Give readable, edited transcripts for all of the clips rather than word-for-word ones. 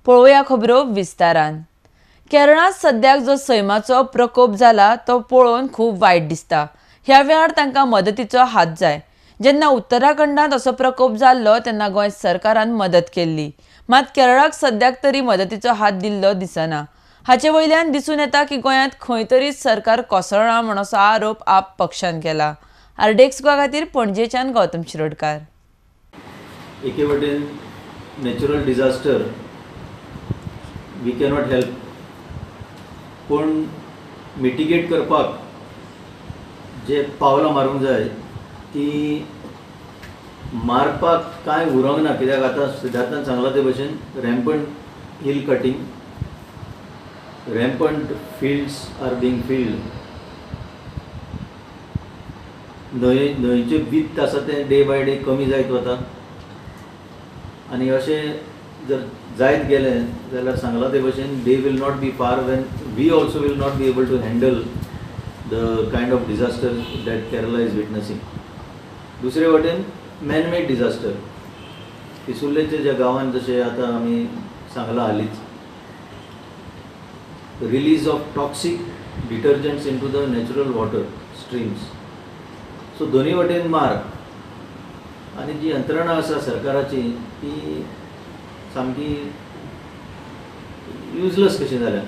पळोवया खबरो विस्तारान. केरळांत सद्याक जो सैमाचो प्रकोप जाला तो पळोवन खूब वायट दिसता. ह्या वेळार तांकां मदतीचो हात जाय. जेन्ना उत्तराखंडांत असो प्रकोप जाल्लो तेन्ना गोंय सरकारान मदत केल्ली, मात केरळाक सद्याक तरी मदतीचो हात दिल्लो दिसना. हाचे वयल्यान दिसून येता की गोंयांत खंय तरी सरकार कोसळ्ळां म्हूण असो आरोप आप पक्षान केला. आरडीएक्स गोवा खातीर पणजेच्यान गौतम शिरोडकार. एके वटेन natural disaster we cannot help, पूण मिटिगेट करपाक जे पावलां मारूंक जाय ती मारपाक कांय उरोंक ना. कित्याक आतां सिद्धार्थान सांगलां ते भशेन rampant hill cutting, rampant fields are being filled, न्हंयचें वित्त आसा तें डे बाय डे कमी जायत वता आनी अशें जर जायत गेलें जाल्यार सांगलां ते भशेन day will not be far when we also will not be able to handle the kind of disaster that Kerala is witnessing. दुसरे वटेन मॅनमेड डिझास्टर, पिसुर्लेच्या ज्या गांवांत जशें आतां आमी सांगलां हालींच, release of toxic detergents into the natural water streams. So दोन्ही वटेन मार आनी जी यंत्रणा आसा सरकाराची ती सामकी युजलेस कशी जाल्या,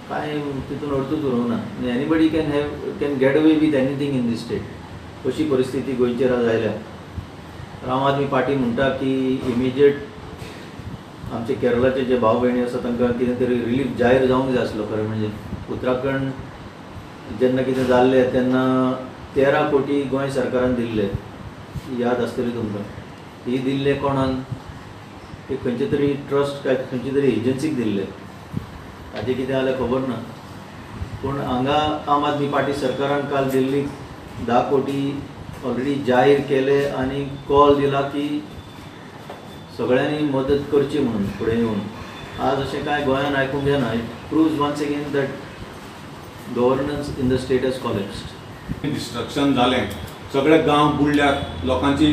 कांय तितून अर्थूच उरोवंक ना. Anybody can get away with anything in this state, अशी परिस्थिती गोंयचेर आज आयल्या. आम आदमी पार्टी म्हणटा की इमिजिएट आमचे केरळाचे जे भाव भयणी आसा तांकां कितें तरी रिलीफ जाहीर जावंक जाय आसलो. खरें म्हणजे उत्तराखंड जेन्ना कितें जाल्लें तेन्ना 13 कोटी गोंय सरकारान दिल्ले, याद आसतली तुमकां. ही दिल्ले कोणाक, एक खंयचे तरी ट्रस्ट काय खंयचे तरी एजन्सीक दिल्ले, ताजें कितें जालें खबर ना. पूण हांगा आम आदमी पार्टी सरकारान काल दिल्लीक 10 कोटी ऑलरेडी जाहीर केले आनी कॉल दिला की सगळ्यांनी मदत करची म्हणून फुडें येवन. आज अशें कांय गोंयान आयकूंक येना. It proves once again that governance in the state has collapsed. Destruction जालें, सगळे गांव बुडल्यात, लोकांची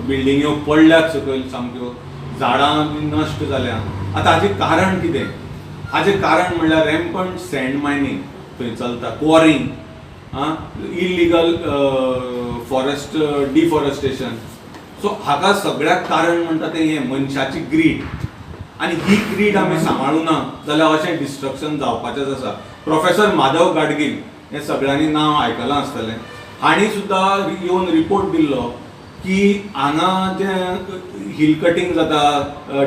बिल्डिंग्यो पडल्यात सकयल सामक्यो, झाडां नश्ट जाल्या. आतां हाचें कारण कितें? हाचें कारण म्हणल्यार रॅम्पंट सँड मायनींग थंय चलता, क्वॉरींग, इलिगल फॉरेस्ट डिफॉरेस्टेशन. सो हाका सगळ्याक कारण म्हणटा तें हें मनशाची ग्रीड, आनी ही ग्रीड आमी सांबाळूं ना जाल्यार अशें डिस्ट्रक्शन जावपाचेंच आसा. प्रोफेसर माधव गाडगील हें सगळ्यांनी नांव आयकलां आसतलें, हांणी सुद्दां येवन रिपोर्ट दिल्लो की हांगा जें हिल कटींग जाता,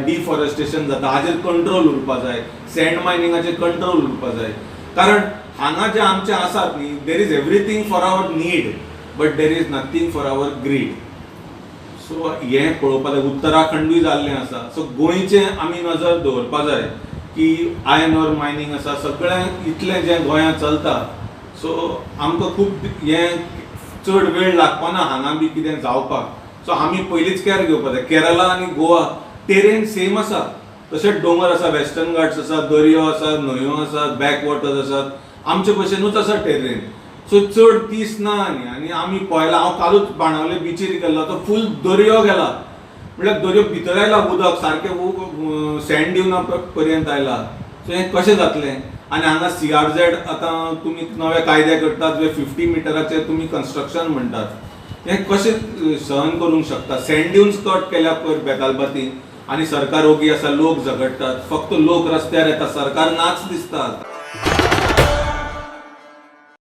डिफॉरेस्टेशन जाता, हाजेर कंट्रोल उरपा जाय, सँड मायनिंगाचेर कंट्रोल उरपा जाय. कारण हांगा जे आमचे आसात न्ही, there is everything for our need but there is nothing for our greed. So हें पळोवपा जाय. उत्तराखंडूय जाल्लें आसा. सो गोंयचें आमी नजर दवरपा जाय की आयर्न ओर मायनींग आसा, सगळें इतलें जें गोंयांत चलता. सो आमकां खूब हें चड वेळ लागपाना हांगा बी कितें जावपाक. सो आमी पयलींच कॅर घेवपा जाय. केरला आनी गोवा टेरेन सेम आसा, तशेंच दोंगर आसा, वेस्टर्न घाट्स आसा, दर्यो आसा, न्हंयो आसात, बॅक वॉटर्स आसात, आमचे भशेनूच आसा टेरेन. सो चड दीस ना. आनी आनी आमी पळयलां, हांव कालूच बाणावले बिचीर गेल्लो, तो फूल दर्यो गेला, म्हळ्यार दर्यो भितर आयला, उदक सारकें सँड ड्युना पर्यंत आयला. सो हें कशें जातलें? आनी हांगा CRZ आतां तुमी नवे कायदे करतात, जे 50 मिटराचेर तुमी कन्स्ट्रक्शन म्हणटात, हें कशें सहन करूंक शकता? सँड ड्युन्स कट केल्या पयर बेतालबाती, आनी सरकार ओगी आसा, लोक झगडटात, फक्त लोक रस्त्यार येता, सरकार नाच दिसतात.